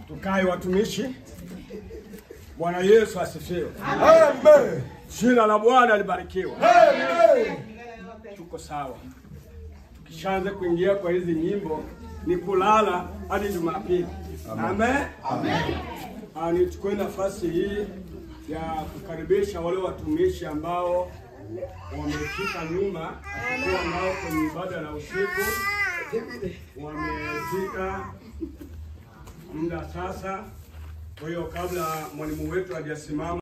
Tukae watumishi. Bwana Yesu asifiwe. Amen. Jina la Bwana libarikiwe. Amen. Tuko sawa. Tukishaanza kuingia kwa hizi nyimbo ni kulala hadi Jumapili. Amen. Amen. Nichukue nafasi hii ya kukaribisha wale watumishi ambao wamefika nyuma, hatukuwa nao kwenye ibada la usiku. Wamefika muda sasa. Kwa hiyo kabla mwalimu wetu hajasimama